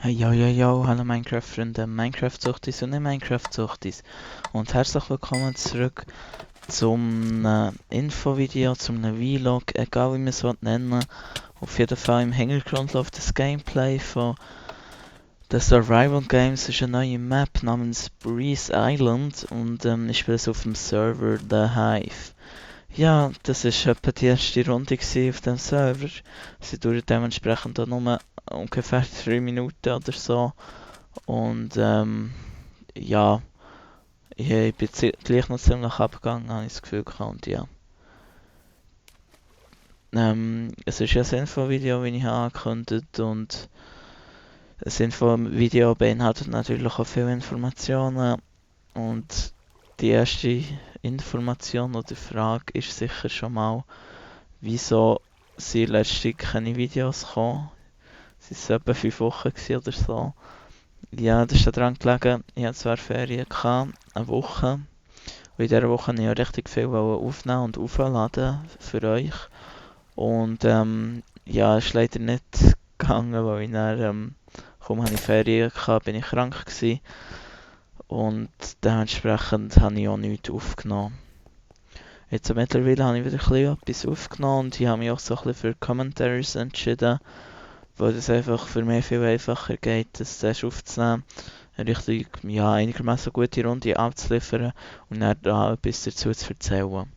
Hey, yo, yo, yo, hallo Minecraft-Freunde, Minecraft-Suchtis und nicht Minecraft-Suchtis. Und herzlich willkommen zurück zum Infovideo, zum Vlog, egal wie man es nennen will. Auf jeden Fall im Hintergrund läuft das Gameplay von The Survival Games. Es ist eine neue Map namens Breeze Island und ich spiele es auf dem Server The Hive. Ja, das war etwa die erste Runde auf dem Server. Sie dauert dementsprechend auch nur ungefähr 3 Minuten oder so. Und ja, ich bin gleich noch ziemlich abgegangen, habe ich das Gefühl gehabt. Und ja. Es ist ja ein Infovideo, wie ich habe angekündigt. Und ein Infovideo beinhaltet natürlich auch viele Informationen. Und die erste Information oder Frage ist sicher schon mal, wieso sind letztens keine Videos gekommen? Es waren etwa 5 Wochen oder so. Ja, das ist daran gelegen, ich hatte zwar Ferien gehabt, eine Woche. Und in dieser Woche wollte ich auch richtig viel aufnehmen und aufladen für euch. Und ja, es ist leider nicht gegangen, weil ich dann, kaum hatte ich Ferien gehabt, bin ich krank gewesen. Und dementsprechend habe ich auch nichts aufgenommen. Jetzt mittlerweile habe ich wieder ein bisschen etwas aufgenommen und ich habe mich auch so ein bisschen für Commentaries entschieden, weil es einfach für mich viel einfacher geht, das zuerst aufzunehmen, eine richtig, ja, einigermaßen gute Runde abzuliefern und dann da etwas dazu zu erzählen.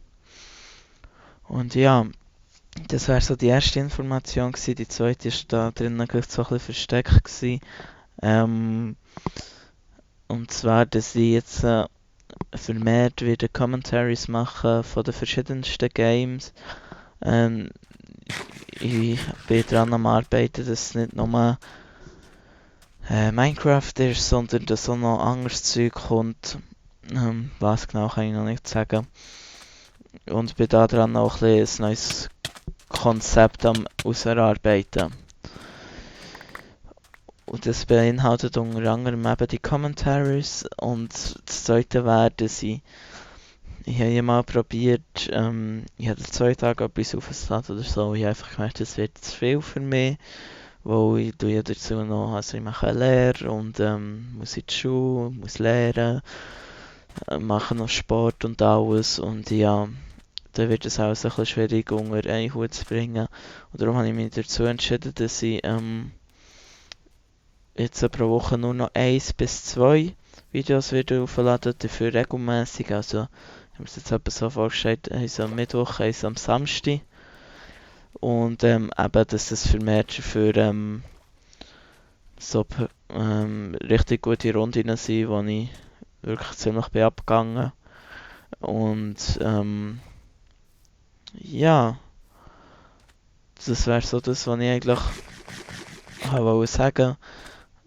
Und ja, das wäre so die erste Information gewesen. Die zweite ist da drinnen gleich so ein bisschen versteckt gewesen. Ähm, und zwar, dass ich jetzt vermehrt wieder Commentaries machen von den verschiedensten Games. Ähm, ich bin daran am Arbeiten, dass es nicht nur Minecraft ist, sondern dass auch noch anderes Zeug kommt. Was genau kann ich noch nicht sagen. Und bin da dran auch ein neues Konzept am ausarbeiten. Und das beinhaltet unter anderem eben die Commentaries. Und das zweite wäre, dass ich habe ja mal probiert, ich hatte 2 Tage etwas aufgeladen oder so. Ich habe einfach gemerkt, das wird zu viel für mich. Weil ich tue ja dazu noch, also ich mache eine Lehre und muss in die Schule, muss lernen, mache noch Sport und alles. Und ja, dann wird es auch so ein bisschen schwierig unter einen Hut zu bringen. Und darum habe ich mich dazu entschieden, dass ich jetzt pro Woche nur noch 1 bis 2 Videos wieder aufladen, dafür regelmäßig. Also, ich habe mir das jetzt etwa so vorgestellt, eins am Mittwoch, eins am Samstag. Und eben, dass das vermehrt für so richtig gute Runden sind, wo ich wirklich ziemlich bin abgegangen. Und ja, das wäre so das, was ich eigentlich wollte sagen.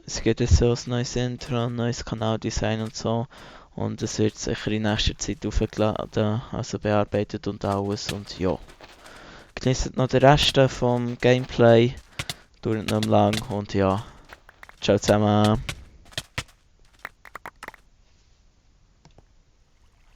Es gibt jetzt so ein neues Intro, ein neues Kanaldesign und so. Und es wird sicher in nächster Zeit aufgeladen, also bearbeitet und alles. Und ja, genießt noch den Rest vom Gameplay. Dauert nicht mehr lang und ja, ciao zusammen.